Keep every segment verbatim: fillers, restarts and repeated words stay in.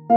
Ngi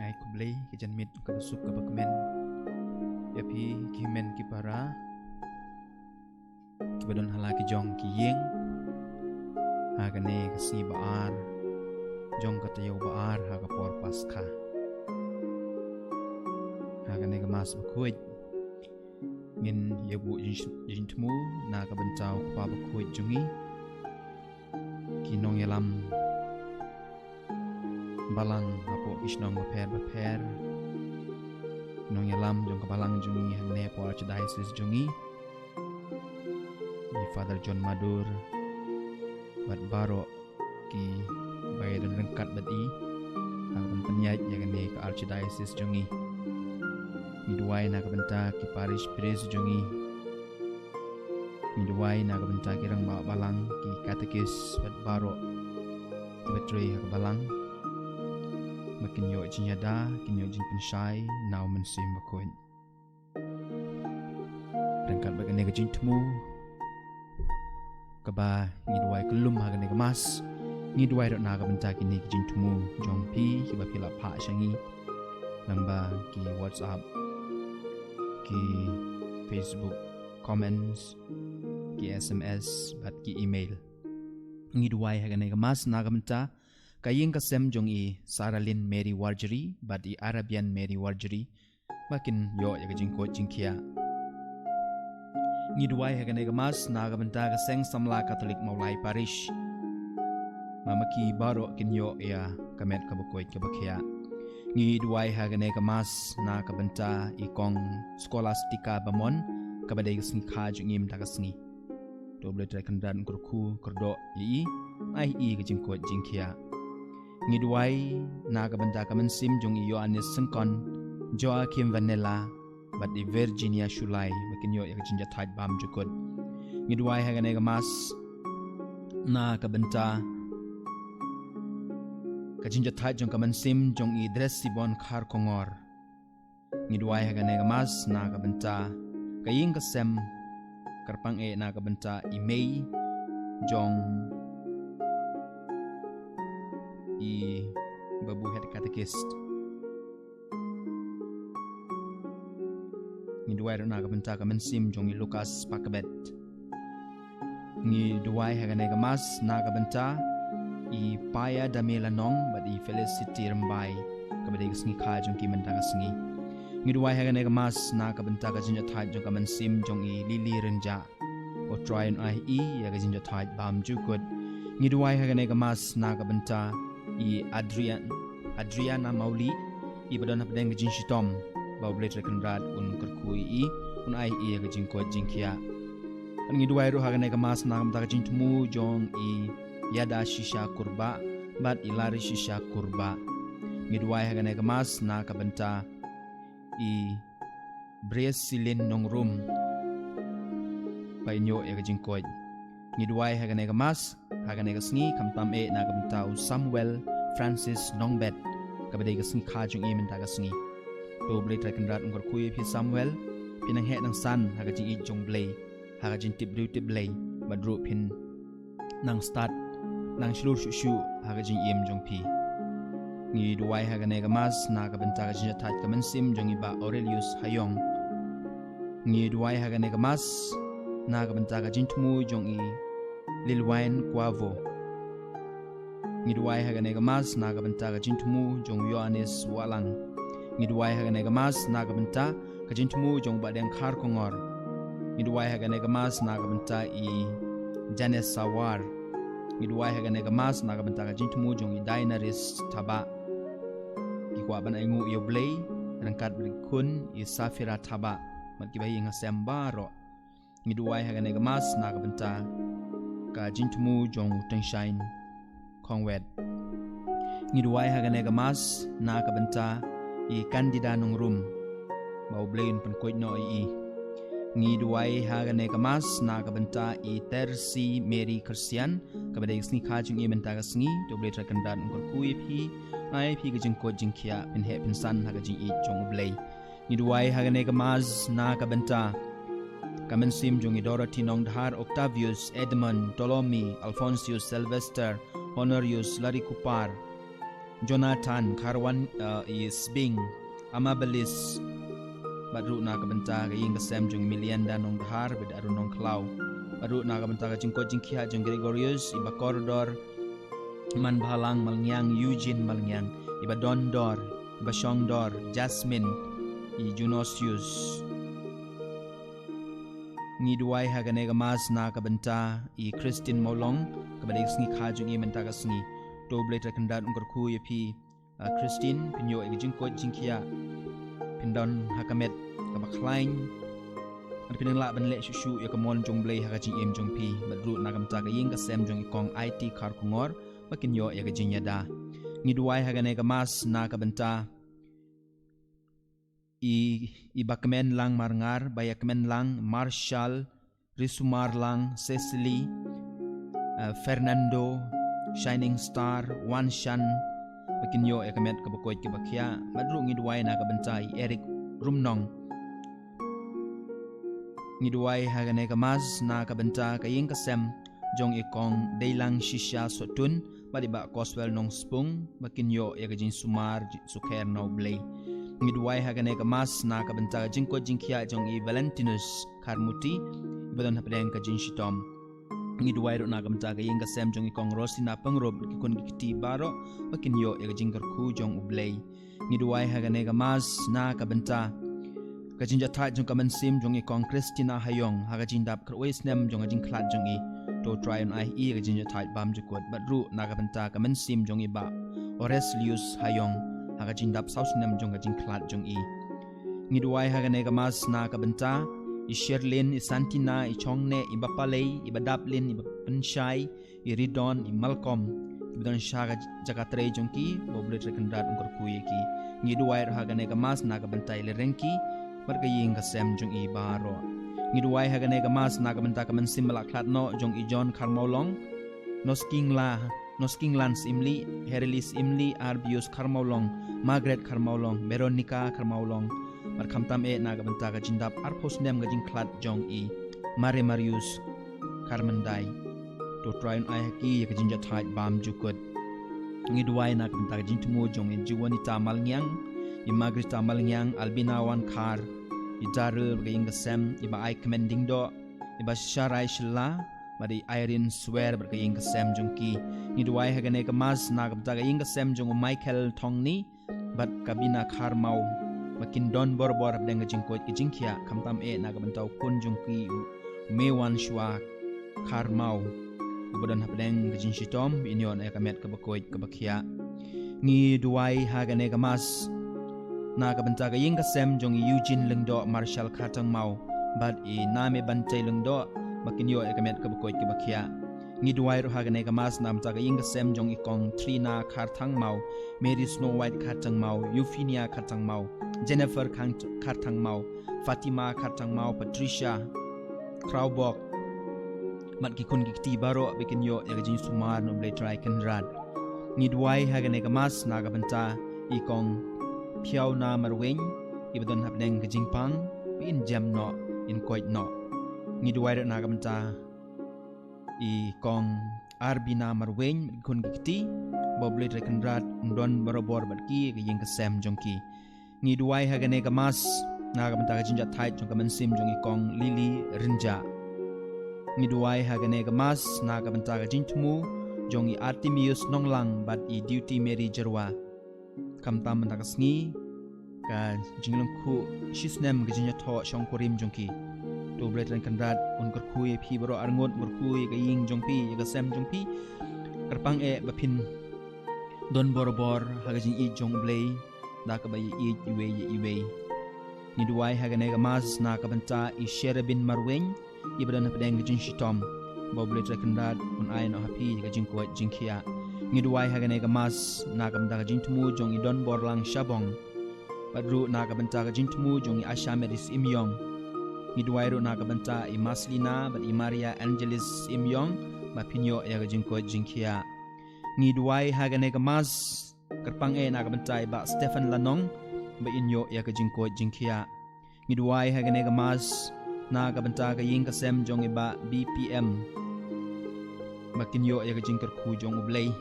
ai khublei ka janmiet kaba suk kaba kmen ïa phi ki hynmen ki para kiba don ha la ki jong ki ïing ha kane ka sngi ba ar jong ka taïew ba ar ha ka por Paskha. Ha kane ka Mass Bakhuid ngin ïa buh jing, jingthmu na ka bynta u Kpa Bakhuid jong ngi, ki nongïalam balang hapoh ki shnong bapher bapher, ki nongïalam jong ka balang jong ngi hangne hapoh Archdiocese jong ngi, i Father John Madur bad baroh kiba ïadon ryngkat bad i ha ka ban pynïaid ïa kane ka Archdiocese jong ngi. Ngi duwai na ka bynta ki parish priest jong ngi. Ngi duwai na ka bynta ki rangbah balang, ki katekis bad baroh kiba trei ha ka balang, ba kin ïoh jingïada, kin ïoh jingpynshai na u Mynsiem Bakhuid. Ryngkat bad kane ka jingthmu kaba ngi duwai kyllum ha kane ka Mass, ngi duwai ruh na ka bynta kine ki jingthmu jong phi kiba phi la phah sha ngi lyngba ki WhatsApp, ki Facebook comments, ki S M S bad ki email. Ngi duwai ha kane ka Mass na ka bynta ka ïing ka sem jong i Saralin Mary Warjri bad i Arabian Mary Warjri, ba kin ïoh ïa ka jingkoit jingkhiah. Ngi duwai ha kane ka Mass na ka bynta ka Seng Samla Katholik Mawlai Parish, ba ma ki baroh kin ïoh ïa ka met kaba koit kaba khiah. Ngi duwai ha kane ka mass na ka bynta i kong Scholastica Bamon, kaba dei ka sngi kha jong i mynta ka sngi. To U Blei Trai Kynrad un kyrkhu kyrdoh ïa i, ai i ka jingkoit jingkhiah. Ngi duwai na ka bynta ka mynsiem jong i Ïoannis Syngkon, Joachim Vanella, bad i Virginia Shulai, ba kin ïoh ïa ka jingjahthait bymjukut. Ngi duwai ha kane ka mass na ka bynta ka jingjahthait jong ka mynsiem jong i Dresibon Kharkongor. Ngi duwai ha kane ka mass na ka bynta ka ïing ka sem, kyrpang eh na ka bynta i mei jong i babu head catechist. Ngi duwai ruh na ka bynta ka mynsiem jong i Lucas Pakbet. Ngi duwai ha kane ka mass na ka bynta i Paya Dame Lanong bad i Felicity Rymbai, kaba dei ka sngi kha jong ki mynta ka sngi. Ngi duwai ha kane ka mass na ka bynta ka jingjahthait jong ka mynsiem jong i Lily Rynjah. Ko Trai un ai i ïa ka jingjahthait bymjukut. Ngi duwai ha kane ka mass na ka bynta i Adrian, Adriana Mauli, iba don hapdeng ka jingshitom, ba U Blei Trai Kynrad un kyrkhu ïa i, un ai i ïa ka jingkoit jingkhiah. Bad ngi duwai ruh ha kane ka mass na ka bynta ka jingthmu jong i Ïada Shisha Kurbah bad i Lari Shisha Kurbah. Ngi duwai ha kane ka mass na ka bynta i Bresilin Nongrum, ba in ïoh ïa ka jingkoit. Ngi duwai ha kane ka mass, ha kane ka sngi, khamtam eh na ka bynta u Samuel Francis Nongbet, kaba dei ka sngi kha jong i mynta ka sngi. To U Blei Trai Kynrad un kyrkhu ïa phi Samuel, phi nang heh nang san ha ka jingïeit jong U Blei, ha ka jingtip briew tip Blei, bad ruh phin nang stad, nang shlur shuh shuh ha ka jingim jong phi. Ngi duwai ha kane ka mass na ka bynta ka jingjahthait ka mynsiem jong i Bah Aurelius Hayong. Ngi duwai ha kane ka mass na ka bynta ka jingthmu jong i Lilwain Kwavo. Ngi duwai ha kane ka mass na ka bynta ka jingthmu jong Ïoannis Wahlang. Ngi duwai ha kane ka mass na ka bynta ka jingthmu jong Bah Deng Kharkongor. Ngi duwai ha kane ka mass na ka bynta i Janes Sawar. Ngi duwai ha kane ka mass na ka bynta ka jingthmu jong i Dainaris Thabah. Ki kwah ban ainguh ïa U Blei ryngkat bad i khun i Safira Thabah, bad kiba ïing ha sem baroh. Ngi duwai ha kane ka mass na ka bynta ka jingthmu jong u Tengshaiñ Khongwet. Ngi duwai ha kane ka mass na ka bynta i Candida Nongrum, ba U Blei un pynkoit noh ïa i. Ngi duwai ha kane ka mass na ka bynta i Tersi Mary Christian, kaba dei ka sngi kha jong i mynta ka sngi. To U Blei Trai Kynrad un kyrkhu ïa phi, ai phi ka jingkoit jingkhiah, phin heh phin san ha ka jingïeit jong U Blei. Ngi duwai ha kane ka mass na ka bynta ka mynsiem jong i Dorothy Nongdhar, Octavius, Edmund, Ptolemy, Alphonsius, Sylvester, Honorius, Larry Kupar, Jonathan, Kharwan, eh, i Sbing, Amabilis, bad ruh na ka bynta ka ïing ka sem jong i Melianda Nongdhar, bad Arun Nongkhlaw. Bad ruh na ka bynta ka jingkoit jingkhiah jong Gregorius, i Bakordor, Manbhalang Malngiang, Eugene Malngiang, i Badondor, i Bashongdor, Jasmine, i Junosius. Ngi duwai ha kane ka mass na ka bynta i Christine Mawlong, kaba dei ka sngi kha jong i mynta ka sngi. To U Blei Trai Kynrad un kyrkhu ïa phi, ah, Christine, phin ïoh ïa ka jingkoit jingkhiah, phin don ha ka met kaba khlaiñ, bad phin nang lah ban leh shuh shuh ïa ka mon jong U Blei ha ka jingim jong phi, bad ruh na ka bynta ka ïing ka sem jong i kong Aiti Kharkongor, ba kin ïoh ïa ka jingïada. Ngi duwai ha kane ka mass na ka bynta i, i Bakmenlang Marngar, Bayakmenlang, Marshall, Risumarlang, Cecily, eh, Fernando, Shining Star, Wan Shan, ba kin ïoh ïa ka met kaba koit kaba khiah. Bad ruh ngi duwai na ka bynta i Eric Rumnong. Ngi duwai ha kane ka mass na ka bynta ka ïing ka sem jong i kong Deilang Shisha Sotun, bad i Bah Coswell Nongspung, ba kin ïoh ïa ka jingsumar jingsukher na U Blei. Ngi duwai ha kane ka mass na ka bynta ka jingkoit jingkhiah jong i Valentinus Kharmuti, iba don hapdeng ka jingshitom. Ngi duwai ruh na ka bynta ka ïing ka sem jong i kong Rosina Pyngrope, ki khun ki kti baroh, ba kin ïoh ïa ka jingkyrkhu jong U Blei. Ngi duwai ha kane ka mass na ka bynta ka jingjahthait jong ka mynsiem jong i kong Christina Hayong, ha ka jingdap khatwei snem jong ka jingkhlad jong i. To U Trai un ai i ïa ka jingjahthait bymjukut, bad ruh na ka bynta ka mynsiem jong i Bah Orestlius Hayong, ha ka jingdap saw snem jong ka jingkhlad jong i. Ngi duwai ha kane ka Mass na ka bynta i Sherlyn, i Santina, i Chongneh, i Bapalei, i Badaplin, i Bapenshai, i Ridon, i Malcolm, i ba don sha ka jaka trei jong ki, ba U Blei Trai Kynrad un kyrkhu ïa ki. Ngi duwai ruh ha kane ka Mass na ka bynta i Lerengki bad ka ïing ka sem jong i baroh. Ngi duwai ha kane ka Mass na ka bynta ka mynsiem ba la khlad noh jong i John Kharmawlong, Noskingla Noskinglan Syiemlieh, Herilis Syiemlieh, Arbius Kharmawlong, Margaret Kharmawlong, Veronica Kharmawlong, bad khamtam eh na ka bynta ka jingdap arphew snem ka jingkhlad jong i Mare Marius Kharmyndai. To Trai un ai ha ki ïa ka jingjahthait bymjukut. Ngi duwai na ka bynta ka jingthmu jong i Juanita Malngiang, i Margarita Malngiang, Albina Wankhar, i Darrell bad ka ïing ka sem, i Bah Aikmen Diengdoh, i Bah Sharai Shylla, bad i Irene Swer bad ka ïing ka sem jong ki. Ngi duwai ha kane ka Mass na ka bynta ka ïing ka sem jong u Michael Thongni bad ka Bina Kharmaw, ba kin don bor bor hapdeng ka jingkoit ka jingkhiah, khamtam eh na ka bynta u khun jong ki u Mewan Shuwa Kharmaw, u ba don hapdeng ka jingshitom, ba in ïoh noh ïa ka met kaba koit kaba khiah. Ngi duwai ha kane ka Mass na ka bynta ka ïing ka sem jong i Eugene Lyngdoh, Marshall Kharthangmaw bad i Name Bantei Lyngdoh, ba kin ïoh ïa ka met kaba koit kaba khiah. Ngi duwai ruh ha kane ka Mass na ka bynta ka ïing ka sem jong i Kong Trina Kharthangmaw, Mary Snow White Kharthangmaw, Euphemia Kharthangmaw, Jennifer Khang-, Kharthangmaw, Fatima Kharthangmaw, Patricia Krawbok, bad ki khun ki kti baroh ba kin ïoh ïa ka jingsumar na U Blei Trai Kynrad. Ngi duwai ha kane ka Mass na ka bynta i Kong Phiawna Marwein, i ba don hapdeng ka jingpang, ba in jem noh, in koit noh. Ngi duwai ruh na ka bynta i Kong Arbina Marwein, bad ki khun ki kti, ba U Blei Trai Kynrad un don barabor bad ki ha ka ïing ka sem jong ki. Ngi duwai ha kane ka Mass na ka bynta ka jingjahthait jong ka mynsiem jong i Kong Lily Rynjah. Ngi duwai ha kane ka Mass na ka bynta ka jingthmu jong i Artemius Nonglang bad i Duty Mary Jyrwa. Khamtam mynta ka sngi ka jinglyngkhuh shisnem ka jingïathoh shongkurim jong ki. To U Blei Trai Kynrad un kyrkhu ïa phi baroh arngut, kyrkhu ïa ka ïing jong phi, ïa ka sem jong phi. Kyrpang eh ba phin don bor bor ha ka jingïeit jong U Blei da kaba ïeit iwei ïa iwei. Ngi duwai ha kane ka Mass na ka bynta i Sherabin Marwein, i ba don hapdeng ka jingshitom, ba U Blei Trai Kynrad un ai noh ha phi ïa ka jingkoit jingkhiah. Ngi duwai ha kane ka Mass na ka bynta ka jingthmu jong i Donborlang Shabong, bad ruh na ka bynta ka jingthmu jong i Asha Mary Syiemiong. Ngi duwai ruh na ka bynta i Marcelina bad i Maria Angelis Syiemiong, ba phin ïoh ïa ka jingkoit jingkhiah. Ngi duwai ha kane ka Mass kyrpang eh na ka bynta i Bah Stephen Lanong, ba in ïoh ïa ka jingkoit jingkhiah. Ngi duwai ha kane ka Mass na ka bynta ka ïing ka sem jong i Bah B P M, ba kin ïoh ïa ka jingkyrkhu jong U Blei.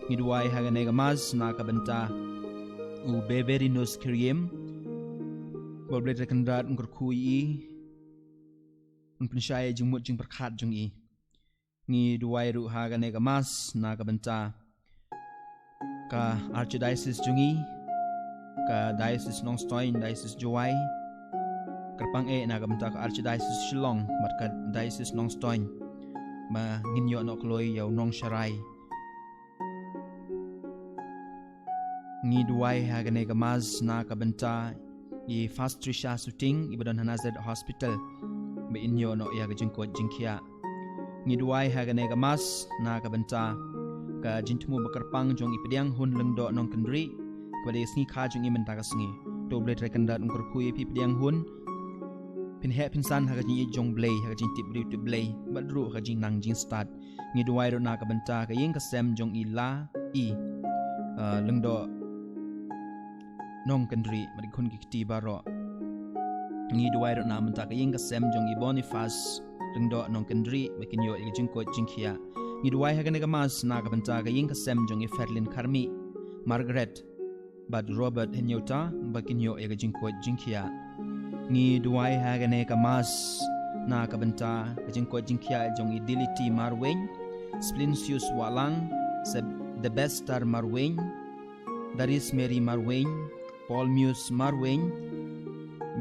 Ngi duwai ha kane ka Mass na ka bynta u Beverinus Kyriem, ba U Blei Trai Kynrad un kyrkhu ïa i, un pynshai ïa jingmut jingpyrkhat jong i. Ngi duwai ruh ha kane ka Mass na ka bynta ka Archdiocese jong i, ka Diocese Nongstoiñ, Diocese Jowai. Kyrpang eh na ka bynta ka Archdiocese Shillong bad ka Diocese Nongstoiñ, ba ngin ïoh noh kloi ïa u nongsharai. Ngi duwai ha kane ka Mass na ka bynta i Fast Trisha Suting, i ba don ha Nazareth Hospital, ba in ïoh noh ïa ka jingkoit jingkhiah. Ngi duwai ha kane ka Mass na ka bynta ka jingthmu ba kyrpang jong i Pdiang Hun Lyngdoh Nongkyndrieh, kaba dei ka sngi kha jong i mynta ka sngi. To U Blei Trai Kynrad un kyrkhu ïa phi Pdiang Hun, phin heh phin san ha ka jingïeit jong U Blei, ha ka jingtip briew tip Blei, bad ruh ha ka jingnang jingstad. Ngi duwai ruh na ka bynta ka ïing ka sem jong i La i, uh, Lyngdoh Nongkyndrieh bad ki khun ki kti baroh. Ngi duwai ruh na ka bynta ka ïing ka sem jong i Boniface Lyngdoh Nongkyndrieh, ba kin ïoh ïa ka jingkoit jingkhiah. Ngi duwai ha kane ka Mass na ka bynta ka ïing ka sem jong i Ferlin Kharmih, Margaret bad Robert Hynñiewta, ba kin ïoh ïa ka jingkoit jingkhiah. Ngi duwai ha kane ka Mass na ka bynta ka jingkoit jingkhiah jong i Diliti Marwein, Splinsius Wahlang, Seb-, Debester Marwein, Daris Mary Marwein, Paul Muse Marwein,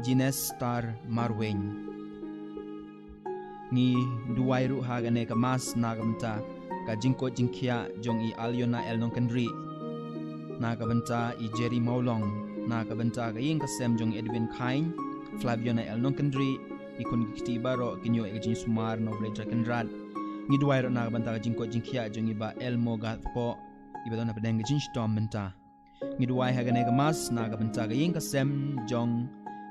Jines Star Marwein. Ngi duwai ruh ha kane ka Mass na ka bynta ka jingkoit jingkhiah jong i Aliona L Nongkyndrieh, na ka bynta i Jerry Mawlong, na ka bynta ka ïing ka sem jong Edwin Khain, Flaviona L Nongkynrih, i khun ki kti baroh kin ïoh ïa ka jingsumar na U Blei Trai Kynrad. Ngi duwai ruh na ka bynta ka jingkoit jingkhiah jong i Bah Elmo Gathpoh, i ba don hapdeng ka jingshitom mynta. Ngi duwai ha kane ka mass na ka bynta ka ïing ka sem jong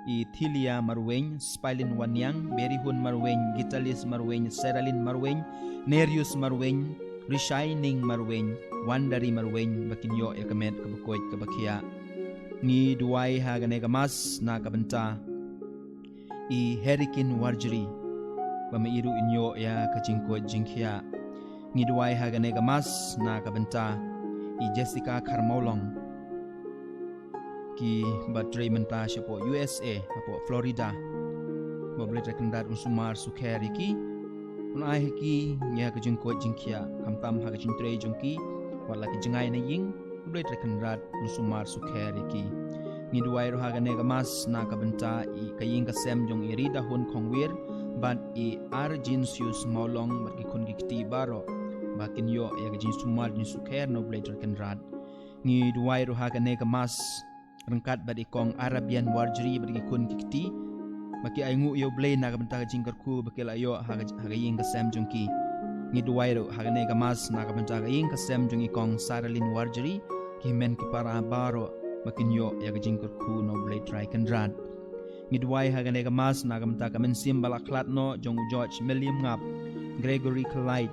i Thilia Marwein, Spailin Waniang, Berihun Marwein, Gitalis Marwein, Seralin Marwein, Nerius Marwein, Rishining Marwein, Wandari Marwein, ba kin ïoh ïa ka met kaba koit kaba khiah. Ngi duwai ha kane ka mass na ka bynta i Herikin Warjri, ba ma i ruh in ïoh ïa ka jingkoit jingkhiah. Ngi duwai ha kane ka mass na ka bynta i Jessica Kharmawlong, ki ba trei mynta shapoh U S A, hapoh Florida. Ba U Blei Trai Kynrad un sumar sukher ïa ki, un ai ha ki ïa ka jingkoit jingkhiah, khamtam ha ka jingtrei jong ki, wat la ki jngai na ïing, U Blei Trai Kynrad un sumar sukher ïa ki. Ngi duwai ruh ha kane ka mass na ka bynta i ka ïing ka sem jong i Ridahun Khongwir bad i Arjinsius Mawlong bad ki khun ki kti baroh, ba kin ïoh ïa ka jingsumar jingsukher na U Blei Trai Kynrad. Ngi duwai ruh ha kane ka mass ryngkat bad i kong Arabian Warjri bad ki khun ki kti, ba ki ainguh ïa U Blei na ka bynta ka jingkyrkhu ba ki la ïoh ha ka, ha ka ïing ka sem jong ki. Ngi duwai ruh ha kane ka mass na ka bynta ka ïing ka sem jong i kong Saralin Warjri, ki hynmen ki para baroh, ba kin ïoh ïa ka jingkyrkhu na U Blei Trai Kynrad. Ngi duwai ha kane ka mass na ka bynta ka mynsiem ba la khlad noh jong u George Meliemngap, Gregory Khlait,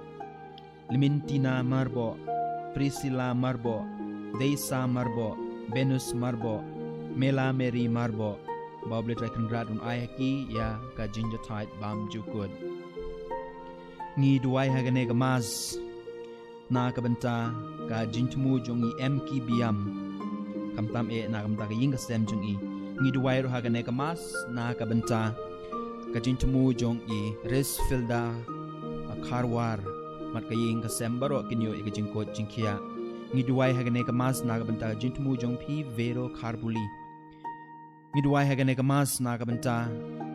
Clementina Marboh, Priscilla Marboh, Deisa Marboh, Venus Marboh, Mela Mary Marboh, ba U Blei Trai Kynrad un ai ha ki ïa ka jingjahthait bymjukut. Ngi duwai ha kane ka mass na ka bynta ka jingthmu jong i M K Biam, khamtam eh na ka bynta ka ïing ka sem jong i. Ngi duwai ruh ha kane ka mass na ka bynta ka jingthmu jong i Resfilda Kharwar, bad ka ïing ka sem baroh kin ïoh ïa ka jingkoit jingkhiah. Ngi duwai ha kane ka mass na ka bynta ka jingthmu jong phi Vero Kharbuli. Ngi duwai ha kane ka mass na ka bynta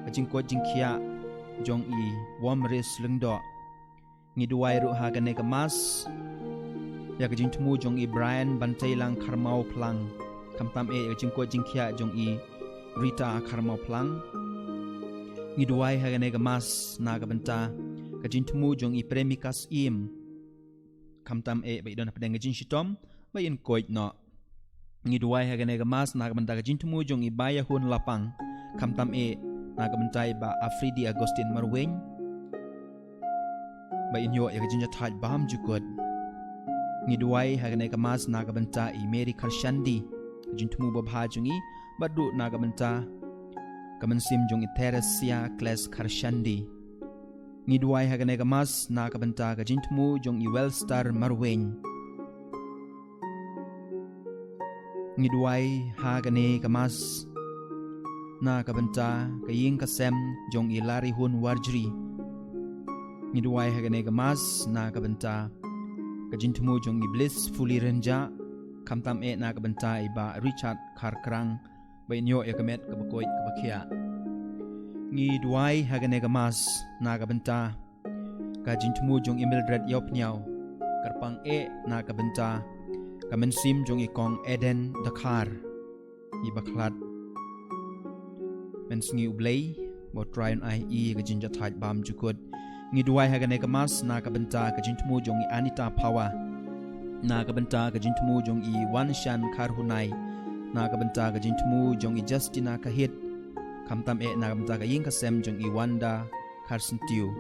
ka jingkoit jingkhiah jong i Wamris Lyngdoh. Ngi duwai ruh ha kane ka mass ïa ka jingthmu jong i Brian Banteilang Kharmawphlang, khamtam eh ïa ka jingkoit jingkhiah jong i Rita Kharmawphlang. Ngi duwai ha kane ka mass na ka bynta ka jingthmu jong i Premika Syiem, khamtam eh ba i don hapdeng ka jingshitom, ba in koit noh. Ngi duwai ha kane ka mass na ka bynta ka jingthmu jong i Baïahun Lapang, khamtam eh na ka bynta i Bah Afridi Augustine Marwein, ba in ïoh ïa ka jingjahthait bymjukut. Ngi duwai ha kane ka mass na ka bynta i Mary Kharshandi, ka jingthmu babha jong i, bad ruh na ka bynta ka mynsiem jong i Theresia Kles Kharshandi. Ngi duwai ha kane ka mass na ka bynta ka jingthmu jong i Welstar Marwein. Ngi duwai ha kane ka mass na ka bynta ka ïing ka sem jong i Larihun Warjri. Ngi duwai ha kane ka mass na ka bynta ka jingthmu jong i Blissfully Rynjah, khamtam eh na ka bynta i Bah Richard Kharkrang, ba in ïoh ïa ka met kaba koit kaba khiah. Ngi duwai ha kane ka mass na ka bynta ka jingthmu jong i Mildred Ïawphniaw, kyrpang eh na ka bynta ka mynsiem jong i kong Eden Dkhar, i ba khlad mynsngi U Blei, ba U Trai un ai ïa ka jingjahthait bymjukut. Ngi duwai ha kane ka mass na ka bynta ka jingthmu jong i Anita Phawa, na ka bynta ka jingthmu jong i Wanshan Kharhunai, na ka bynta ka jingthmu jong i Justina Kahit, khamtam eh na ka bynta ka ïing ka sem jong i Wanda Kharsyntiew.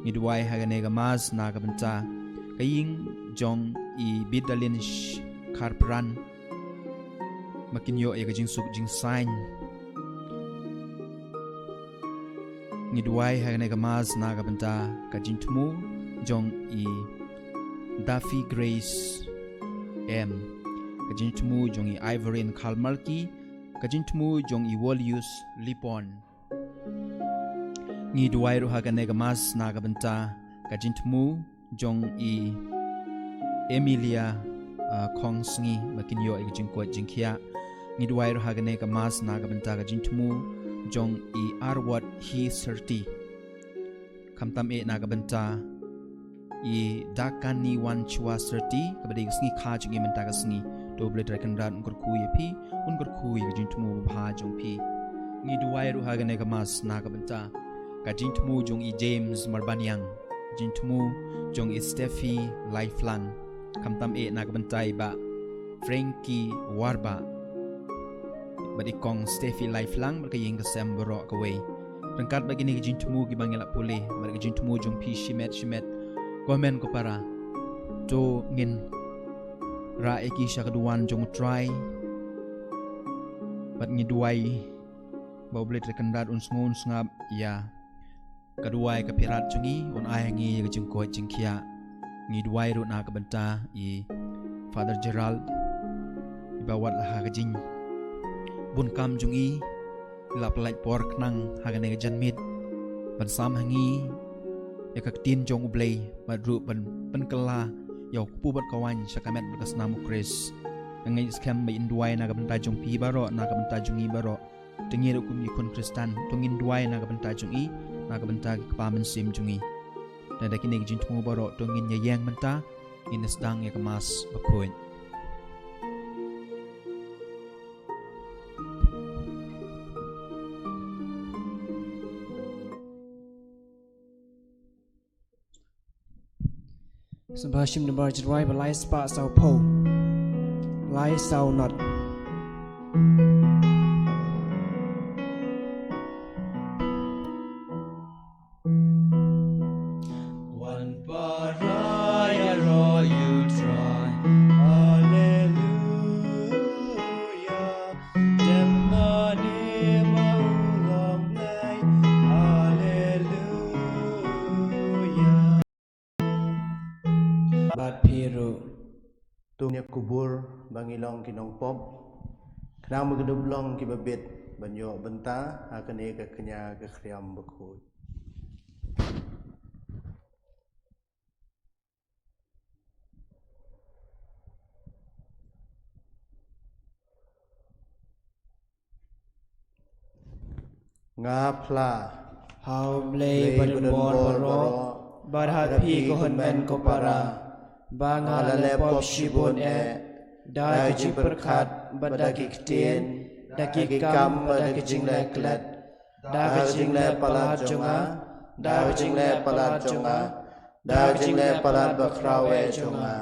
Ngi duwai ha kane ka mass na ka bynta ka ïing jong i Bidalin Kharpran, ba kin ïoh ïa ka jingsuk jingsaiñ. Ngi duwai ha kane ka mass na ka bynta ka jingthmu jong i Daffy Grace M, ka jingthmu jong i Ivorin Kharmalki, ka jingthmu jong i Wolius Lipon. Ngi duwai ruh ha kane ka mass na ka bynta ka jingthmu jong i Emilia, ah, Khongsngi, ba kin ïoh ïa ka jingkoit jingkhiah. Ngi duwai ruh ha kane ka mass na ka bynta ka jingthmu jong i Arwat Hi Serti, khamtam eh na ka bynta i Dakani Wanchua Serti, kaba dei ka sngi kha jong i mynta ka sngi. To U Blei Trai Kynrad un kyrkhu ïa phi, un kyrkhu ïa ka jingthmu babha jong phi. Ngi duwai ruh ha kane ka Mass na ka bynta ka jingthmu jong i James Marbaniang, jingthmu jong i Steffi Laiflang, khamtam eh na ka bynta i Bah Frankie Warbah, bad i Kong Steffi Laiflang bad ka ïing ka sem baroh kawei. Ryngkat bad kine ki jingthmu kiba ngi la pule, bad ka jingthmu jong phi shimet shimet, ko hynmen ko para, to ngin rah ïa ki sha ka duwan jong U Trai. Bad ngi duwai ba U Blei Trai Kynrad un sngew un sngap ïa ka duwai ka phirat jong ngi, un ai ha ngi ïa ka jingkoit jingkhiah. Ngi duwai ruh na ka bynta i Father Gerald, iba wat la ha ka jingbun kam jong i, la pyllait por khnang ha kane ka janmiet ban sam ha ngi ïa ka ktien jong U Blei, bad ruh ban pynkylla ïa u kpu bad ka waiñ sha ka met bad ka snam U Khrist. Nga ngeit skhem ba in duwai na ka bynta jong phi baroh, na ka bynta jong ngi baroh. Te ngi ruh kum ki khun Khristan, to ngin duwai na ka bynta jong i, na ka bynta ki kpa mynsiem jong i. Te da kine ki jingthmu baroh to ngin ïa ïeng mynta, ngin ïa sdang ïa ka Mass bakhuid. Sngewbha shim nambar jingrwai ba lai spah saw phew. Lai saw not. Wan para ïaroh ïa U Trai. Haleluya. Dem mane ma u long Blei. Haleluya. Bad phi ruh. To ngin ïa kubur ba ngi long ki nongpop, khnang ba kin ïoh long kiba bit ban ïoh bynta ha kane ka kñia ka khriam bakhuid. Nga phla ha U Blei ba don bor baroh, bad ha phi ko hynmen ko para, ba nga la leh pop shibun eh, da ka jingpyrkhat bad da ki ktien, da ki kam bad da ka jingleh klet, da ka jingleh palat jong nga, da ka jingleh palat jong nga, da ka jingleh palat bakhraw eh jong nga.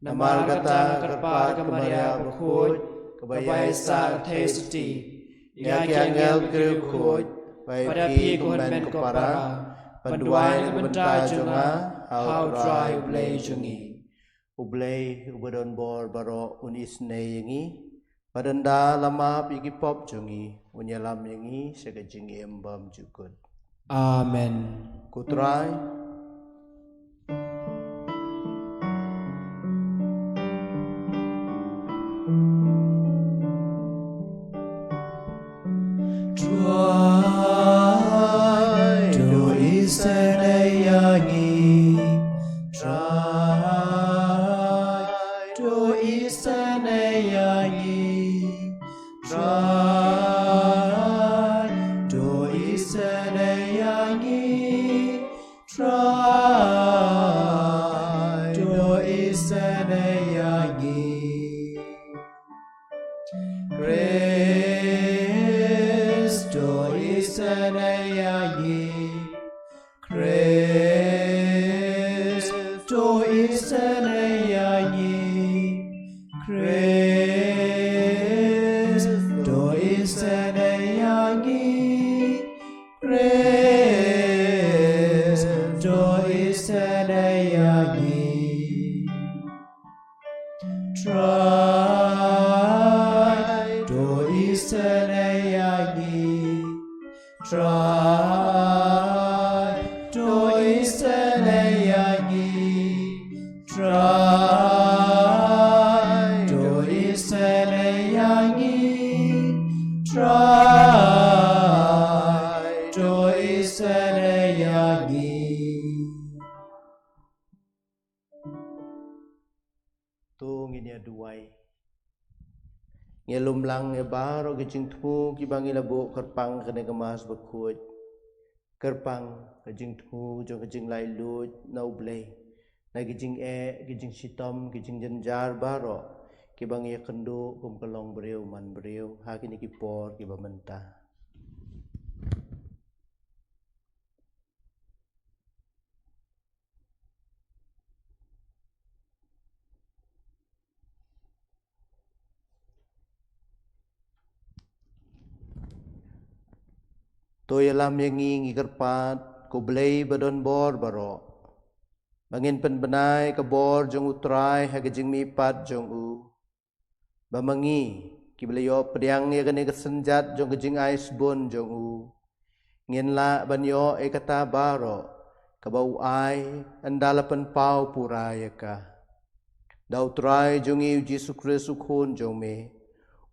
Namar kata nga kyrpad ka Maria bakhuid, kaba ïaisah thei sotti ïa ki angel bakhuid, bad ïa phi ko hynmen ko para, ban duwai na ka bynta jong nga ha U Trai U Blei jong ngi. U Blei uba don bor baroh un isynei ïa ngi, bad ynda la map ïa ki pop jong ngi, un ïalam ïa ngi sha ka jingim bymjukut. Amen. Ko Trai. Trai, to isynei ïa ngi. Trai, to isynei ïa ngi. Trai, to isynei ïa ngi. Trai, to isynei ïa ngi. Khrist, to isynei ïa ngi. Khrist, to isynei ïa ngi. Khrist, to isynei ïa ngi. Khrist, to isynei ïa ngi. Trai, to isynei ïa ngi. Trai, to isynei ïa ngi. Trai, to isynei ïa ngi. Trai, to isynei ïa ngi. To ngin ïa duwai. Ngi lum lang ïa baroh ki jingthmu kiba ngi la buh kyrpang ha kane ka Mass bakhuid. Kyrpang ka jingthmu jong ka jinglait luid na U Blei, na ki jingeh, ki jingshitom, ki jingjynjar baroh, kiba ngi ïakynduh kum ka long briew man briew ha kine ki por kiba mynta. To ïalam ïa ngi, ngi kyrpad, ko Blei ba don bor baroh, ba ngin pynbna ïa ka bor jong U Trai ha ka jingmihpat jong u, ba ma ngi kiba la ïoh pdiang ïa kane ka synjat jong ka jingai sbun jong u, ngin lah ban ïoh ïa kata baroh kaba u ai, ynda la pynpaw pura ïa ka. Da U Trai jong ngi U Jisu Khrist U Khun jong me,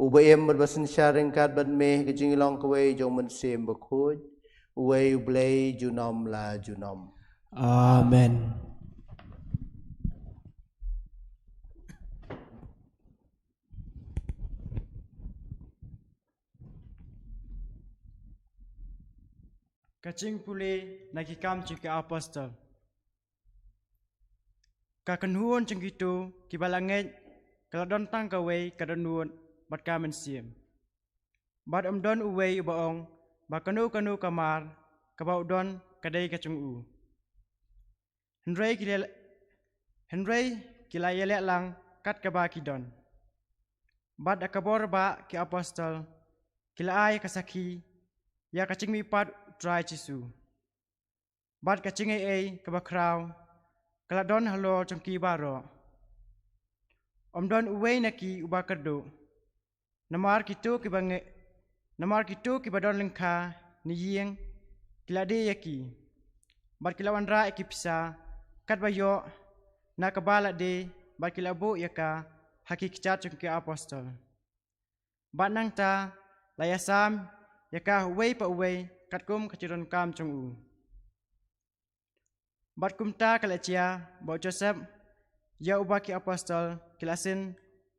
uba im bad ba synshar ryngkat bad me ha ka jinglong kawei jong U Mynsiem Bakhuid, uwei U Blei junom la junom. Amen. Ka jingpule na Ki Kam jong ki Apostol. Ka kynhun jong kito kiba la ngeit ka la don tang kawei ka dohnud bad ka mynsiem. Bad ym don uwei uba ong ba kano kano ka mar kaba u don ka dei ka jong u. Hynrei ki la, hynrei ki la ïaleh lang kat kaba ki don. Bad da ka bor ba ki apostol ki la ai ka sakhi ïa ka jingmihpat U Trai Jisu. Bad ka jingaiei kaba khraw ka la don halor jong ki baroh. Ym don uwei na ki uba kyrduh. Namar kito kiba nge, namar kito kiba don lyngkha ne ïing ki la die ïa ki. Bad ki la wanrah ïa ki pisa katba ïoh na kaba la die, bad ki la buh ïa ka ha ki kjat jong ki apostol. Bad nangta la ïasam ïa ka uwei pa uwei katkum ka jingdonkam jong u. Bad kumta ka la jia ba u Joseph, ïa uba ki apostol ki la sin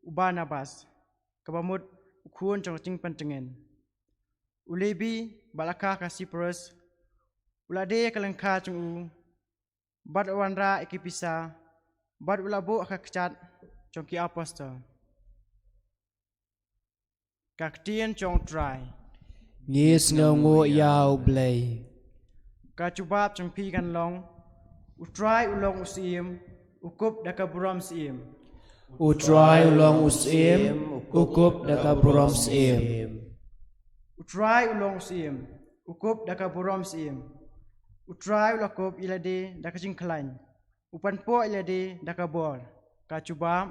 u Barnabas, kaba mut u khun jong ka jingpyntngen. U Lebi ba la kha ka Siprus, u la die ïa ka lyngkha jong u, bad u wanrah ïa ki pisa, bad u la buh ha ka kjat jong ki apostol. Ka ktien jong U Trai. Ngi sngewnguh ïa U Blei. Ka jubab jong phi kan long: U Trai u long u Syiem, u kup da ka burom syiem. U Trai u long u Syiem, u kup da ka burom syiem. U Trai u long u Syiem, u kup da ka burom syiem. U Trai u la kup ïa lade da ka jingkhlaiñ. U pynpoh ïa lade da ka bor. Ka jubab: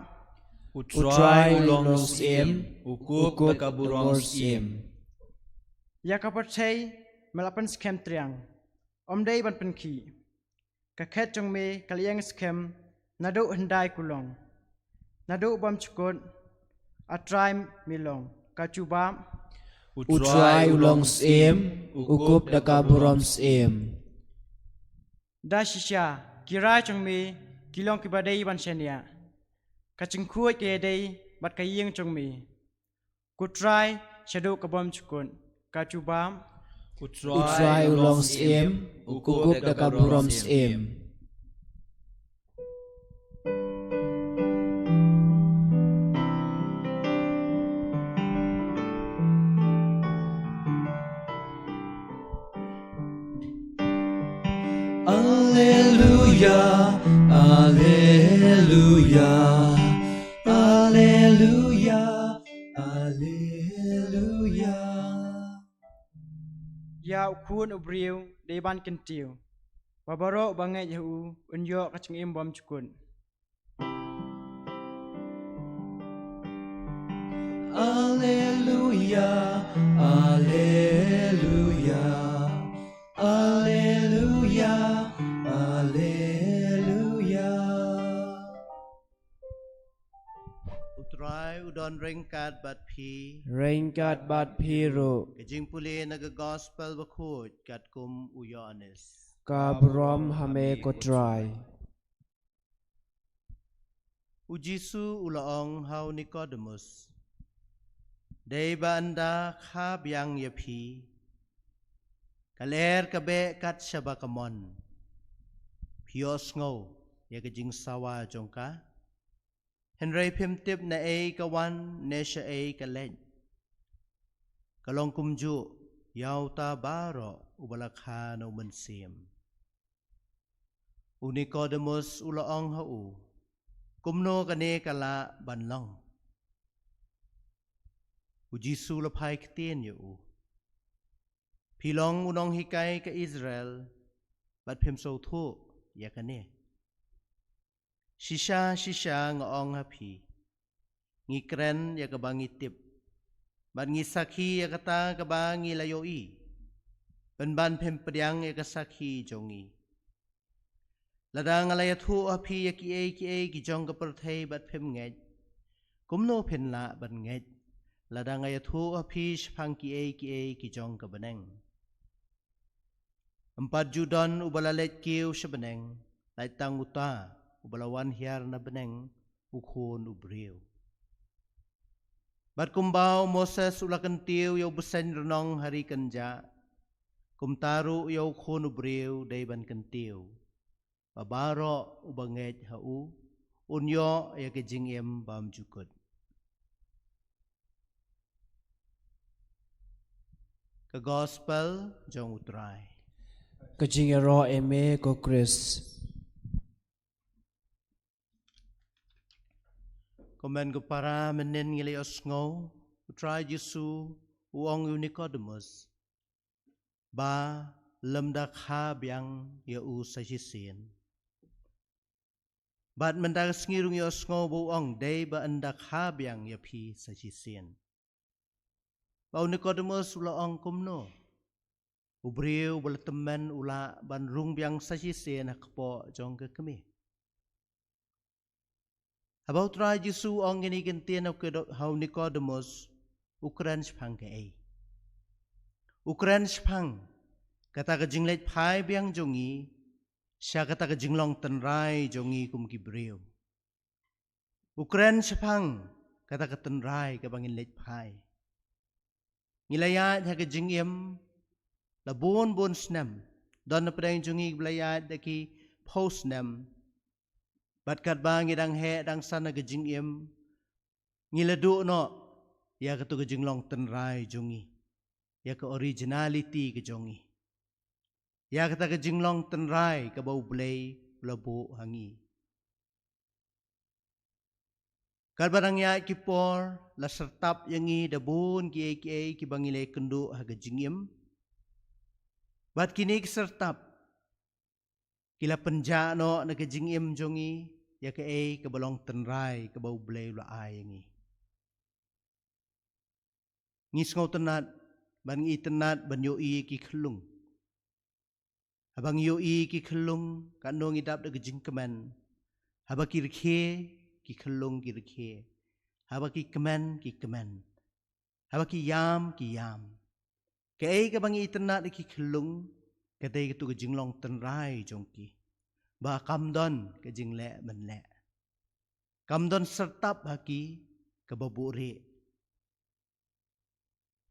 U Trai u long u Syiem, u kup da ka burom syiem. Ïa ka pyrthei me la pynskhem triang, ym dei ban pynkhih. Ka khet jong me ka la ïeng skhem naduh hyndai kulong. Naduh bymjukut, A Trai me long. Ka jubab: U Trai u long Syiem, u kup da ka burom syiem. Da shisha ki rai jong me ki long kiba dei ban shaniah. Ka jingkhuid ka ïadei bad ka ïing jong me. Ko Trai shaduh ka bymjukut. Ka jubab: U Trai u long Syiem, u kup da ka burom syiem. Alleluia, alleluia, alleluia, alleluia. Ïa u Khun u briew dei ban kyntiew, ba baroh ba ngeit ïa u un ïoh ka jingim bymjukut. Alleluia, alleluia, alleluia, alleluia. U Trai u don ryngkat bad phi. Ryngkat bad phi ruh. Ka jingpule na ka Gospel Bakhuid katkum u Ïoannis. Ka burom ha me ko Trai. U Jisu u la ong ha u Nikodemus: Dei ba ynda kha biang ïa phi, ka lyer ka beh kat shaba ka mon, phi ïohsngew ïa ka jingsawa jong ka? Hynrei phim tip naei ka wan ne shaei ka leit. Ka long kumjuh ïa uta baroh uba la kha na u Mynsiem. U Nikodemus u la ong ha u, kumno kane ka lah ban long? U Jisu u la phai ktien ïa u, phi long u nonghikai ka Israel, bad phim sngewthuh ïa kane? Shisha shisha nga ong ha phi, ngi kren ïa kaba ngi tip, bad ngi sakhi ïa kata kaba ngi la ïohi, pynban phim pdiang ïa ka sakhi jong ngi. Lada nga la ïathuh ha phi ïa kiei kiei ki jong ka pyrthei bad phim ngeit, kumno phin lah ban ngeit lada nga ïathuh ha phi shaphang kiei kiei ki jong ka bneng? Em pat ju don uba la leit kiew sha bneng, lait tang uta uba la wan hiar na bneng, u Khun u Briew. Bad kumba u Moses u la kyntiew ïa u bseiñ rnong ha ri kynjah, kumta ruh ïa u Khun u Briew dei ban kyntiew, ba baroh uba ngeit ha u un ïoh ïa ka jingim bymjukut. Ka Gospel jong u Trai. Ka jingïaroh ïa me, ko Khrist. Ko hynmen ko para, mynnin ngi la ïohsngew u Trai Jisu u ong ïa u Nikodemus ba lymda kha biang ïa u sa shisien. Bad mynta ka sngi ruh ngi ïohsngew ba u ong dei ba ynda kha biang ïa phi sa shisien. Ba u Nikodemus u la ong kumno? U briew ba la tymmen u lah ban rung biang sa shisien ha kpoh jong ka kmie? Haba u Trai Jisu u ong kine ki ktien ha u Nikodemus, u kren shaphang kaei? U kren shaphang kata ka jingleit phai biang jong ngi sha kata ka jinglong tynrai jong ngi kum ki briew. U kren shaphang kata ka tynrai kaba ngin leit phai. Ngi la ïaid ha ka jingim la bun bun snem. Don na pdeng jong ngi ba la ïaid da ki phew snem. Bad katba ngi dang heh dang san ha ka jingim, ngi la duh noh ïa katu ka jinglong tynrai jong ngi, ïa ka originality ka jong ngi, ïa kata ka jinglong tynrai kaba U Blei u la buh ha ngi. Katba dang ïaid ki por, la syrtap ïa ngi da bun kiei kiei kiba ngi la ïakynduh ha ka jingim. Bad kine ki syrtap ki la pynjah noh na ka jingim jong ngi ïa kaei kaba long tynrai kaba U Blei u la ai ïa ngi. Ngi sngewtynnat, bad ngi itynnat ban ïohi ki khyllung. Haba ngi ïohi ki khyllung, katno ngi dap da ka jingkmen. Haba ki rkhie, ki khyllung ki rkhie. Haba ki kmen, ki kmen. Haba ki ïam, ki ïam. Kaei kaba ngi itynnat da ki khyllung, ka dei katu ka jinglong tynrai jong ki, ba kam don ka jingleh mynleh. Kam don syrtap ha ki kaba buhrieh.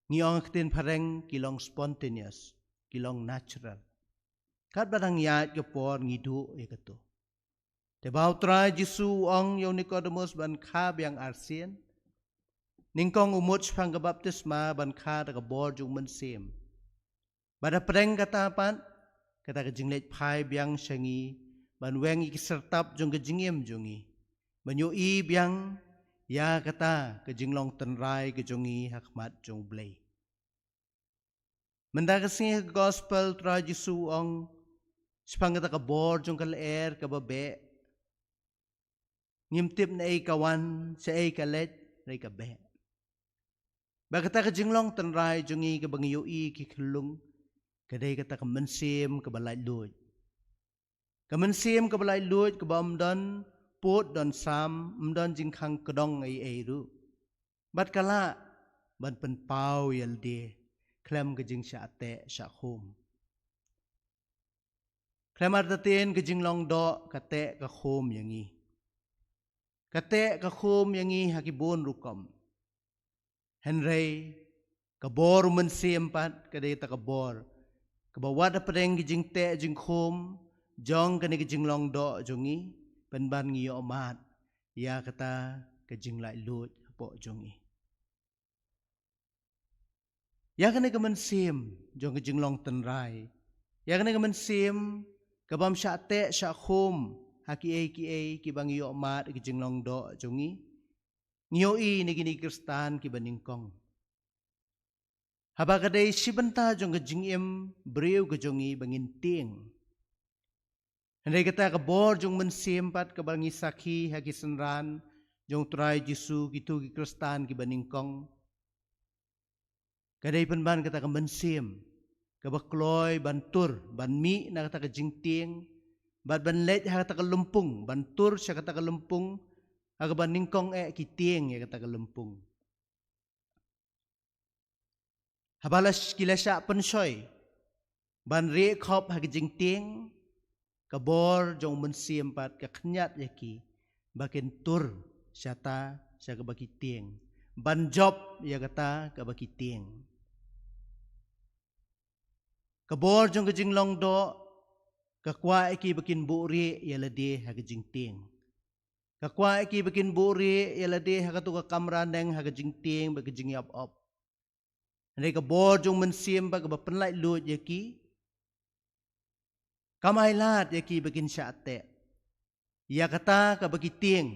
Ngi ong ha ka ktien phareng, ki long spontaneous, ki long natural. Katba dang ïaid ka por ngi duh ïa katu. Te ba U Trai Jisu u ong ïa u Nikodemus ban kha biang arsien. Nyngkong u mut shaphang ka baptisma ban kha da ka bor jong u Mynsiem. Bad hapdeng kata pat, kata ka jingleit phai biang sha ngi, ban weng ïa ki syrtap jong ka jingim jong ngi, ban ïohi biang ïa kata ka jinglong tynrai ka jong ngi ha khmat jong U Blei. Mynta ka sngi ha ka gospel, U Trai Jisu u ong shaphang kata ka bor jong ka lyer kaba beh. Ngim tip naei ka wan, shaei ka leit, hynrei ka beh. Bad kata ka jinglong tynrai jong ngi kaba ngi ïohi ki khyllung, ka dei kata ka mynsiem kaba laitluid. Ka mynsiem kaba laitluid kaba ym don pud don sam, ym don jingkhang kdong ei ei ruh. Bad ka lah ban pynpaw ïa lade khlem ka jingshah teh shah khum. Khlem artatien ka jinglong doh ka teh ka khum ïa ngi. Ka teh ka khum ïa ngi ha ki bun rukom. Hynrei ka bor u Mynsiem pat ka dei kata ka bor kaba wat hapdeng ki jingteh jingkhum jong kane ka jinglong doh jong ngi, pynban ngi ïoh mad ïa kata ka jinglaitluid hapoh jong ngi. Ïa kane ka mynsiem jong ka jinglong tynrai, ïa kane ka mynsiem ka bym shah teh shah khum ha kiei kiei kiba ngi ïoh mad ha ka jinglong doh jong ngi, ngi ïohi na kine ki Khristan kiba nyngkong. Haba ka dei shi bynta jong ka jingim briew ka jong ngi ba ngin tieng. Hynrei kata ka bor jong mynsiem pat kaba ngi sakhi ha ki synran jong Trai Jisu, kito ki Khristan kiba nyngkong, ka dei pynban kata ka mynsiem kaba kloi ban tur, ban mih na kata ka jingtieng, bad ban leit ha kata ka lympung, ban tur sha kata ka lympung ha kaba nyngkong eh ki tieng ïa kata ka lympung. Haba la sh-, ki la shah pynshoi ban rieh khop ha ka jingtieng, ka bor jong mynsiem pat ka khñiat ïa ki ba kin tur shata sha kaba ki tieng, ban jop ïa kata kaba ki tieng. Ka bor jong ka jinglong doh ka kwah ïa ki ba kin buhrieh ïa lade ha ka jingtieng. Ka kwah ïa ki ba kin buhrieh ïa lade ha kato ka kamra neng ha ka jingtieng bad ka jingïap op. Hynrei ka bor jong mynsiem pat kaba pynlaitluid ïa ki, kam ailad ïa ki ba kin shah teh ïa kata kaba ki tieng,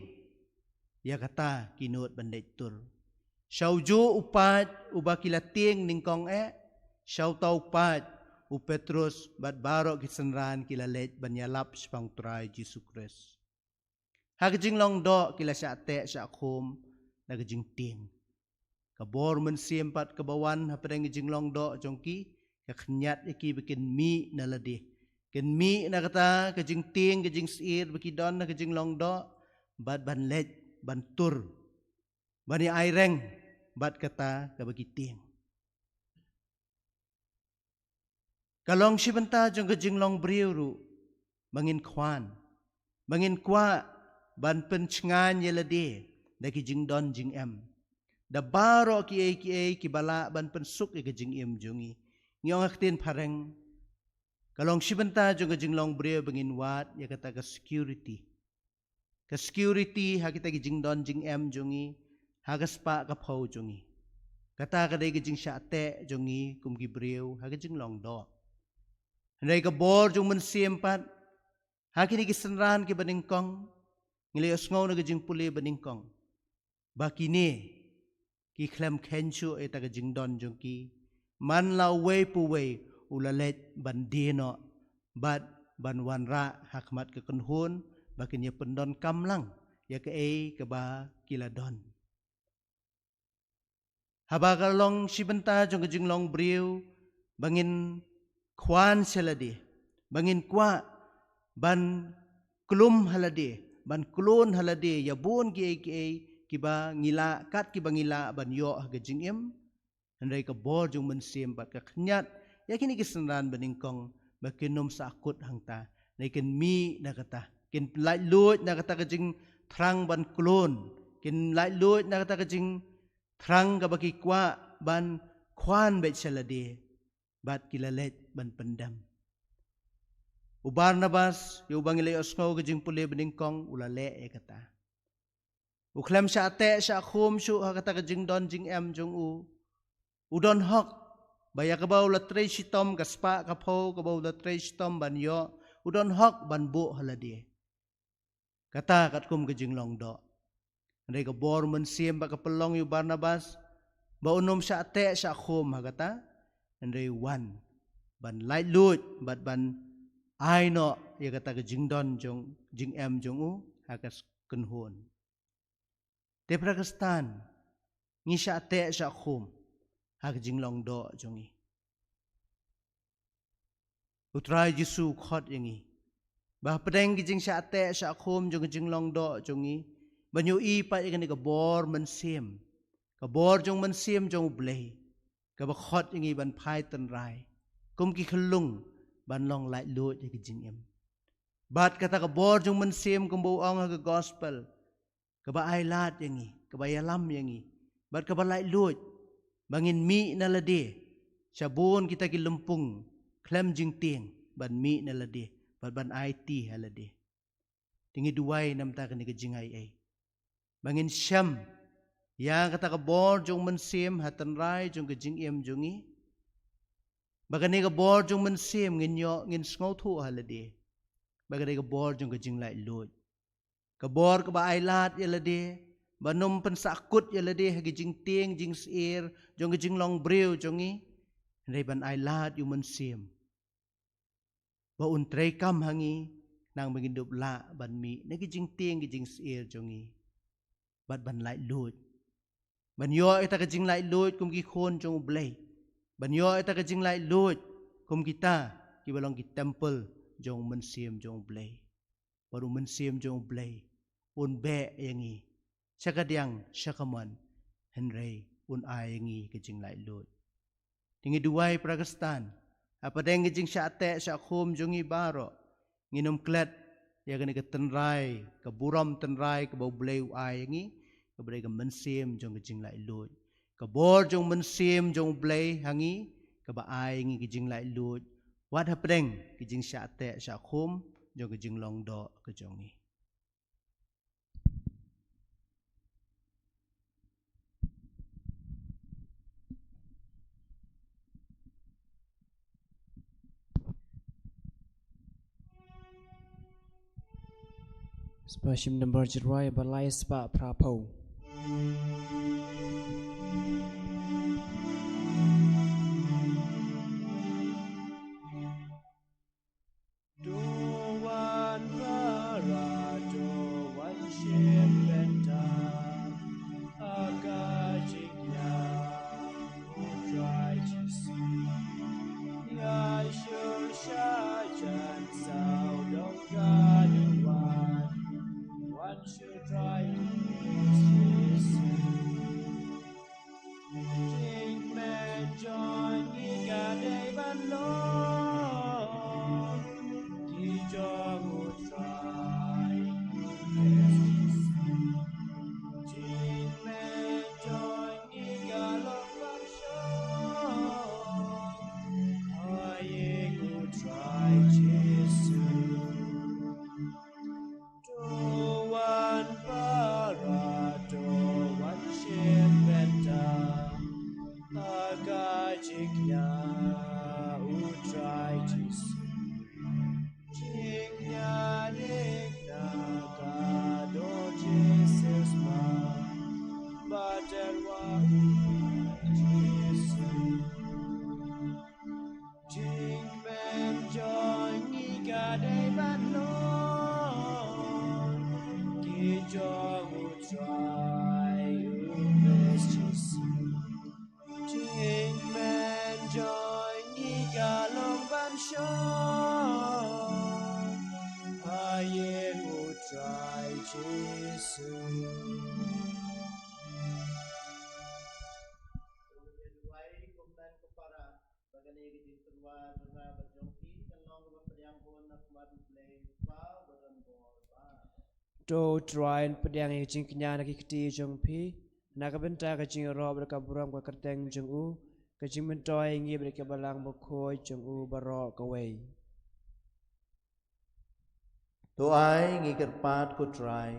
ïa kata ki nud ban leit tur. Sha ujuh u paid uba ki la tieng nyngkong eh, sha uta u paid u Petrus bad baroh ki synran ki la leit ban ïalap shaphang Trai Jisu Khrist. Ha ka jinglong doh ki la shah teh shah khum na ka jingtieng. Ka bor mynsiem pat kaba wan hapdeng ka jinglong doh jong ki, ka khñiat ïa ki ba kin mih na lade, kin mih na kata ka jingtieng ka jingsyier ba ki don ha ka jinglong doh, bad ban leit ban tur, ban ïa aireng bad kata kaba ki tieng. Ka long shi bynta jong ka jinglong briew ruh ba ngin khwan, ba ngin kwah ban pynshngaiñ ïa lade da ki jingdon jingem, da baroh kiei kiei kiba lah ban pynsuk ïa ka jingim jong ngi. Ngi ong ha ka ktien phareng, ka long shi bynta jong ka jinglong briew ba ngin wad ïa kata ka security. Ka security ha kita ki jingdon jingem jong ngi, ha ka spah ka phew jong ngi. Kata ka dei ka jingshah teh jong ngi kum ki briew ha ka jinglong doh. Hynrei ka bor jong mynsiem pat ha kine ki synran kiba nyngkong, ngi la ïohsngew na ka jingpule ba nyngkong ba kine ki khlem kheiñ shuh ïa kata ka jingdon jong ki, man la uwei pa uwei u la leit ban die noh bad ban wanrah ha khmat ka kynhun ba kin ïa pyndonkam lang ïa kaei kaba ki la don. Haba ka long shi bynta jong ka jinglong briew ba ngin khwan sha lade, ba ngin kwah ban klum ha lade, ban klun ha lade ïa bun kiei kiei kiba ngi lah, kat kiba ngi lah ban ïoh ha ka jingim. Hynrei ka bor jong mynsiem pat ka khñiat ïa kine ki synran ba nyngkong ba kin ym sahkut hangta. Hynrei kin mih na kata, kin laitluid na kata ka jingthrang ban klun, kin laitluid na kata ka jingthrang kaba ki kwah ban khwan beit sha lade, bad ki la leit ban pyndem. U Barnabas, ïa uba ngi la ïohsngew ka jingpule ba nyngkong, u la leh ïa kata. U khlem shah teh shah khum shuh ha kata ka jingdon jingem jong u. U don hok ba ïa kaba u la trei shitom, ka spah ka phew kaba u la trei shitom ban ïoh, u don hok ban buh ha lade. Kata katkum ka jinglong doh. Hynrei ka bor mynsiem ba ka pynlong ïa u Barnabas ba un ym shah teh shah khum ha kata, hynrei wan ban laitluid bad ban ai noh ïa kata ka jingdon jong, jingem jong u ha ka kynhun. Te para Khristan, ngi shah teh shah khum ha ka jinglong doh jong ngi? U Trai Jisu u khot ïa ngi ba hapdeng ki jingshah teh shah khum jong ka jinglong doh jong ngi, ban ïohi pat ïa kane ka bor mynsiem, ka bor jong mynsiem jong U Blei, kaba khot ïa ngi ban phai tynrai kum ki khyllung ban long laitluid ïa ka jingim. Bad kata ka bor jong mynsiem kumba u ong ha ka gospel, kaba ai lad ïa ngi, kaba ïalam ïa ngi, bad kaba laitluid ba ngin mih na lade sha bun kita ki lympung khlem jingtieng, ban mih na lade bad ban aiti ha lade. Te ngi duwai namar kane ka jingai ei. ba ngin shem ïa kata ka bor jong u Mynsiem ha tynrai jong ka jingim jong ngi, ba kane ka bor jong u Mynsiem ngin ïoh, ngin sngewthuh ha lade ba kane ka bor jong ka jinglaitluid, ka bor kaba ailad ïa lade, ban ym pynsahkut ïa lade ha ki jingtieng jingsyier jong ka jinglong briew jong ngi, hynrei ban ailad ïa u Mynsiem ba un treikam ha ngi, khnang ba ngin dup lah ban mih na ki jingtieng ki jingsyier jong ngi, bad ban laitluid, ban ïoh ïa kata ka jinglaitluid kum ki khun jong U Blei, ban ïoh ïa kata ka jinglaitluid kum kita kiba long ki templ jong u Mynsiem jong U Blei. Bad u Mynsiem jong U Blei un beh ïa ngi sha kadiang sha kamon, hynrei un ai ïa ngi ka jinglaitluid. Te ngi duwai para Khristan, hapdeng ka jingshah teh shah khum jong ngi baroh, ngin ym klet ïa kane ka tynrai, ka burom tynrai kaba U Blei u ai ïa ngi, kaba dei ka mynsiem jong ka jinglaitluid, ka bor jong u Mynsiem jong U Blei ha ngi, kaba ai ïa ngi ka jinglaitluid wat hapdeng ka jingshah teh shah khum jong ka jinglong doh ka jong ngi. Spah shim number jyrwa, ba lai spah phra phew. To wan para, to wan shim bynta ha ka jingïap u Trai Jisu. Ïa shu sha jan saw long ka dei wan, wan shu Trai Jisu. Jingkmen jong ngi ka dei ban long ki jong u Trai Jisu. Jingkmen jong ngi ka long ban shong ha ïing u Trai Jisu. To wan para, to wan shim bynta ha ka jingïap u Trai Jisu. Jingïaid na ka doh Jisu sma, ba don wa u Jisu. Jingkmen jong ngi ka dei ban long ki jong u Trai u Khrist Jisu. Jingkmen jong ngi ka long ban shong ha ïing u Trai Jisu. To Trai, pdiang ïa ka jingkñia na ki kti jong phi, na ka bynta ka jingïaroh bad ka burom ka kyrteng jong u, ka jingmyntoi ïa ngi bad ka balang bakhuid jong u baroh kawei. To ai ngi kyrpad ko Trai,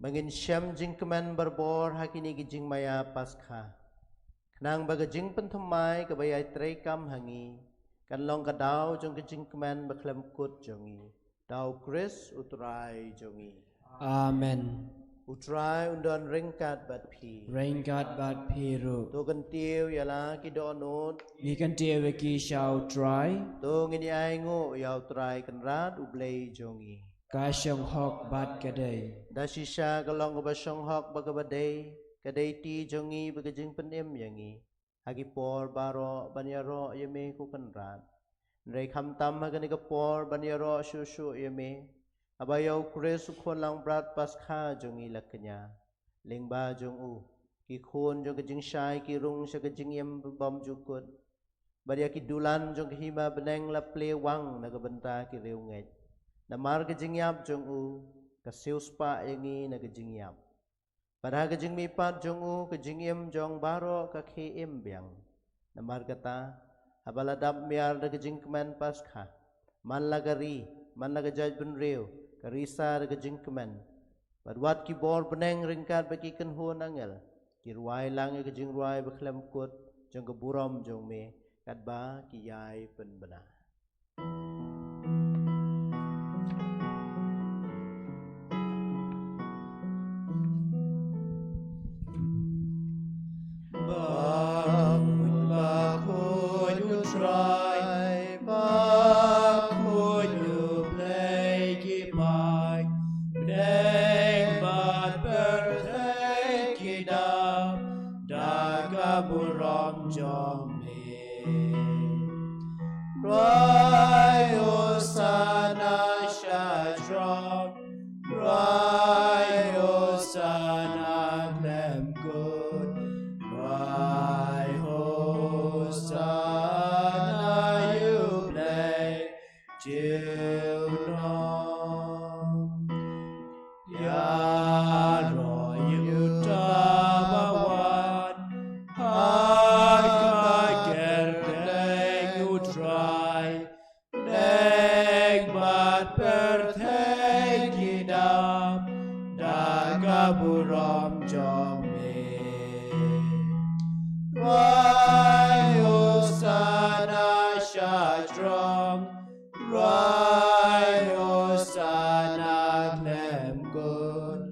ba ngin shem jingkmen barabor ha kine ki jingmaïa Paskha, khnang ba ka jingpynthymmai kaba ïai treikam ha ngi kan long ka daw jong ka jingkmen bakhlem kut jong ngi. Da u Khrist u Trai jong ngi. Amen. U Trai un don ryngkat bad phi. Ryngkat bad phi ruh. To kyntiew ïa la ki dohnud. Ngi kyntiew ïa ki sha u Trai. To ngin ïai nguh ïa u Trai Kynrad u Blei jong ngi. Ka shong hok bad ka dei. Da shisha ka long kaba shong hok bad kaba dei, ka dei ti jong ngi bad ka jingpynim ïa ngi ha ki por baroh ban ïaroh ïa me ko Kynrad. Hynrei khamtam ha kane ka por ban ïaroh shuh shuh ïa me, haba ïa u Khrist u khun langbrot Paskha jong ngi la kñia. Lyngba jong u, ki khun jong ka jingshai ki rung sha ka jingim bymjukut, bad ïa ki dulan jong ka hima bneng la plie wang na ka bynta ki riewngeit. Namar ka jingïap jong u, ka siewspah ïa ngi na ka jingïap. Bad ha ka jingmihpat jong u, ka jingim jong baroh ka khie im biang. Namar kata, haba la dap miar da ka jingkmen Paskha, man la ka ri, man la ka jaitbynriew, ka risa da ka jingkmen, Bad wat ki bor bneng ryngkat bad ki kynhun angel ki rwai lang ïa ka jingrwai bakhlem kut jong ka burom jong me, katba ki ïai pynbna. Bakhuid, bakhuid U Trai, bakhuid U Blei ki paid bneng bad pyrthei ki dap da ka burom jong me. Rwai Hosana sha jrong, rwai Hosana khlem kut, rwai Hosana ïa U Blei junom. Ïaroh ïa uta uba wan ha ka kyrteng U Trai, bneng bad pyrthei ki dap da ka burom jong me. Rwai Hosana sha jrong, rwai Hosana khlem kut,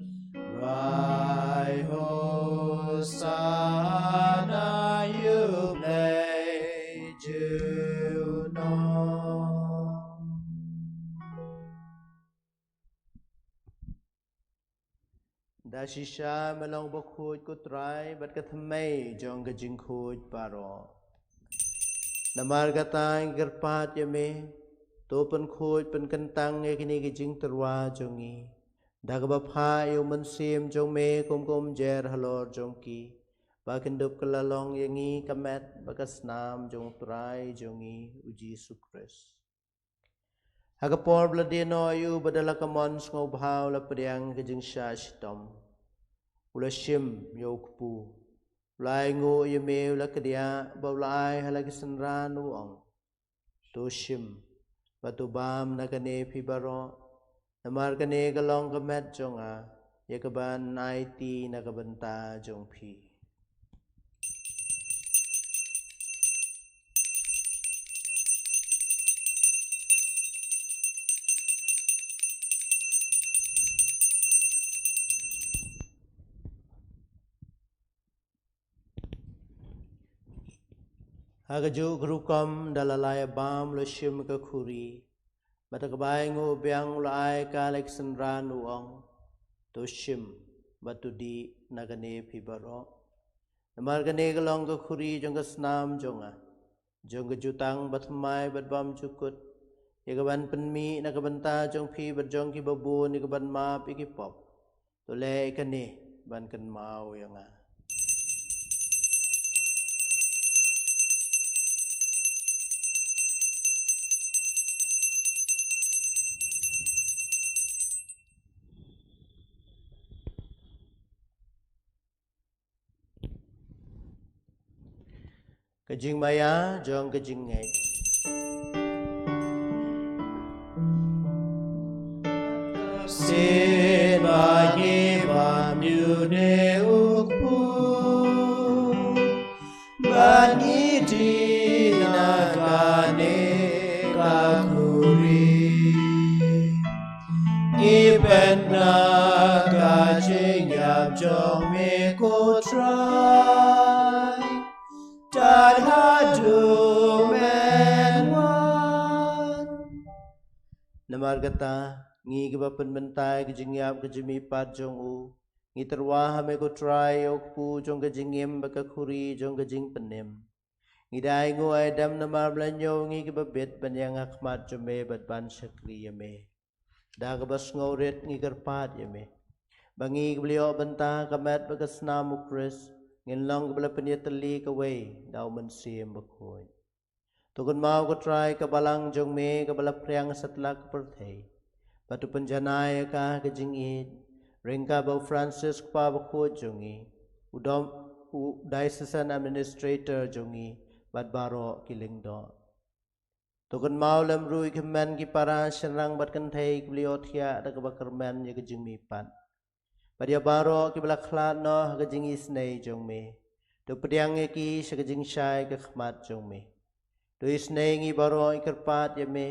rwai Hosana ïa U Blei junom. Da shisha me long bakhuid ko Trai bad ka thymmei jong ka jingkhuid baroh. Namar kata ngi kyrpad ïa me, to pynkhuid pynkyntang ïa kine ki jingtyrwa jong ngi da kaba phah ïa U Mynsiem jong me kum ka umjer halor jong ki, ba kin dup kylla long ïa ngi ka met bad ka snam jong U Trai jong ngi U Jisu Khrist. Ha ka por ba la die noh ïa u, bad da la ka mon sngewbha u la pdiang ka jingshah shitom, u la shim ïa u kpu, u la ainguh ïa me, u la kdiah bad u la ai ha la ki synran, u ong: To shim bad to bam na kane phi baroh, namar kane ka long ka met jong nga, ïa kaban aiti na ka bynta jong phi. Ha kajuh ka rukom da la ïa bam, u la shim ka khuri, bad ha kaba ainguh biang u la ai ka ha la ki synran, u ong: To shim bad to dih na kane phi baroh, namar kane ka long ka khuri jong ka snam jong nga, jong ka jutang bathymmai bad bymjukut, ïa kaban pynmih na ka bynta jong phi bad jong kiba bun, ïa kaban map ïa ki pop. To leh ïa kane ban kynmaw ïa nga. Ka jingmaïa jong ka jingngeit. Sien ba ngi bam ïa une u kpu, ba ngi dih na kane ka khuri, ngi pynbna ka jingïap jong me ko Trai, tad haduh men wan. Namar kata, ngi kiba pynmynta ïa ka jingïap ka jingmihpat jong u, ngi tyrwa ha me ko Trai, ïa u kpu jong ka jingim bad ka khuri jong ka jingpynim. Ngi da ainguh aidem namar ba la ñiew ngi kiba bit ban ïeng ha khmat jong me bad ban shakri ïa me. Da kaba sngewrit ngi kyrpad ïa me ba ngi kiba la ïoh bynta ha ka met bad ka snam u Khrist, ngin long kiba la pynïatylli kawei da u Mynsiem Bakhuid. To kynmaw ko Trai ka balang jong me kaba la phriang satlak ka pyrthei, bad to pynjanai ïa ka ha ka jingïeit, ryngkat bad u Francis u Kpa Bakhuid jong ngi, u dom, u diocesan administrator jong ngi, bad baroh ki lyngdoh. To kynmaw lem ruh ïa ki hynmen ki para shynrang bad kynthei kiba la ïohthiah da kaba kyrmen ïa ka jingmihpat. Bad ïa baroh kiba la khlad noh ha ka jingisynei jong me, to pdiang ïa ki sha ka jingshai ka khmat jong me. To isynei ngi baroh ngi kyrpad ïa me,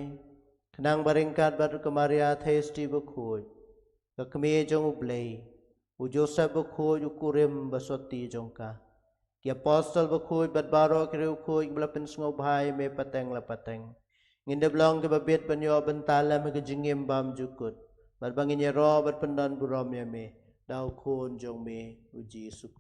khnang ba ryngkat bad ka Maria Theisotti Bakhuid, ka Kmie jong U Blei, u Joseph Bakhuid u kurim ba sotti jong ka, ki apostol bakhuid bad baroh ki riewkhuid kiba la pynsngewbha ïa me pateng la pateng, ngin dep long kiba bit ban ïoh bynta lem ha ka jingim bymjukut, bad ba ngin ïaroh bad pyndonburom ïa me da U Khun jong me, U Jisu